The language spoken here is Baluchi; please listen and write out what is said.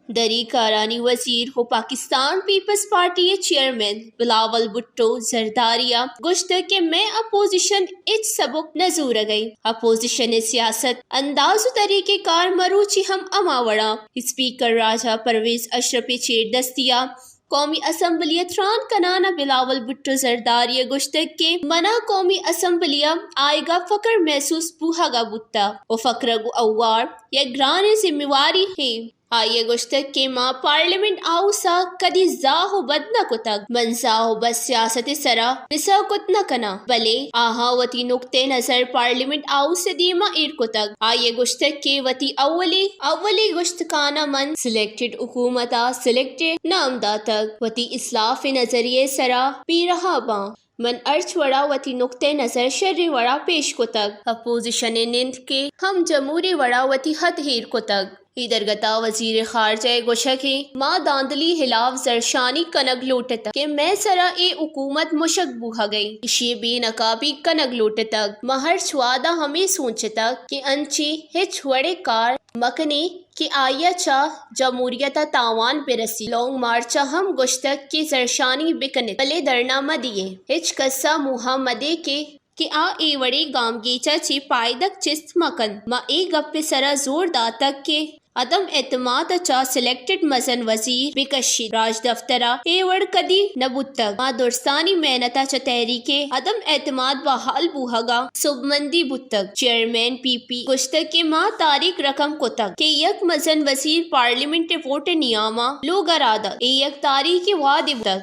دری کارانی وزیر و پاکستان پیپلز پارٹی ءِ چیئرمین بلاول بھٹو زرداری ءَ گوشتگ کہ مئے اپوزیشن ہچ سبک نہ زورگ ءَ اِنت۔ اپوزیشن ءِ سیاست، انداز و طریقہ کار مروچی ہم ہما وڑ اَنت۔ اسپیکر راجہ پرویز اشرف ءِ چیردستی ءَ قومی اسمبلی ءِ تران کنان ءَ بلاول بھٹو زرداری ءَ گوشتگ کہ منا قومی اسمبلی ءَ آیگ ءَ فخر محسوس بوہگ ءَ بوتگ و فخر ءَ گوں ہوار یک گرانیں ذمہ واری ایں۔ آئی ءَ گوشتگ کہ ما پارلیمنٹ ہاؤس ءَ کدی زاہ و بد نہ کتگ۔ من زاہ و بد سیاست ءِ سرا بسہ کت نہ کناں، بلے آہاں وتی نقطہ نظر پارلیمنٹ ہاؤس ءِ دیما ایر کتگ۔ آئی ءَ گوشتگ کہ وتی اولی، اولی گوشتکان ءَ من سلیکٹڈ حکومت ءَ سلیکٹڈ نام داتگ۔ وتی اسلاف ءِ نظریہ ءِ سرا پیرہا باں۔ من ہرچ وڑا وتی نقطہ نظر شریں وڑا پیش کتگ۔ اپوزیشن ءِ نندکے ہم جمہوری وڑا وتی حد ایر کتگ۔ اے درگت ءَ وزیر خارجہ ءِ گوشگ ایں، ما دھاندلی ہلاپ زھرشانی کنگ لوٹتگ کہ مئے سرا اے حکومت مشگ بوہگ ءَ ایں، ایشی ءِ بے نقابی کنگ لوٹتگ۔ ما ہرچ وھد ءَ ہمے سوچتگ کہ انچیں ہچ وڑیں کار مکنیں کہ آئی ءَ چہ جمہوریت ءَ تاوان برسیت۔ لانگ مارچ ءَ ہم گوشتگ کہ زھرشانی بکنیت، بلے دھرنا مہ دیئے، ہچ کس ءَ موہ ءَ مدے کہ کہ آ اے وڑیں گامگیج ءَ چہ پائدگ چست مہ کنت۔ ما اے گپ ءِ سرا زور داتگ کہ عدم اعتماد ءَ چہ سلیکٹڈ مزن وزیر بکشیت۔ راجدپتر ءَ اے وڑ کدی نہ بوتگ۔ ما درستانی محنت ءَ چہ تحریک ءِ عدم اعتماد بحال بوہگ ءَ سوبمندی بوتگ۔ چیئرمین پی پی گوشتگ کہ ما تاریخ رقم کتگ کہ یک مزن وزیر پارلیمنٹ ءِ ووٹ ءِ نیام ءَ لوگ ءَ رادات۔ اے یک تاریخی وھدے بوتگ۔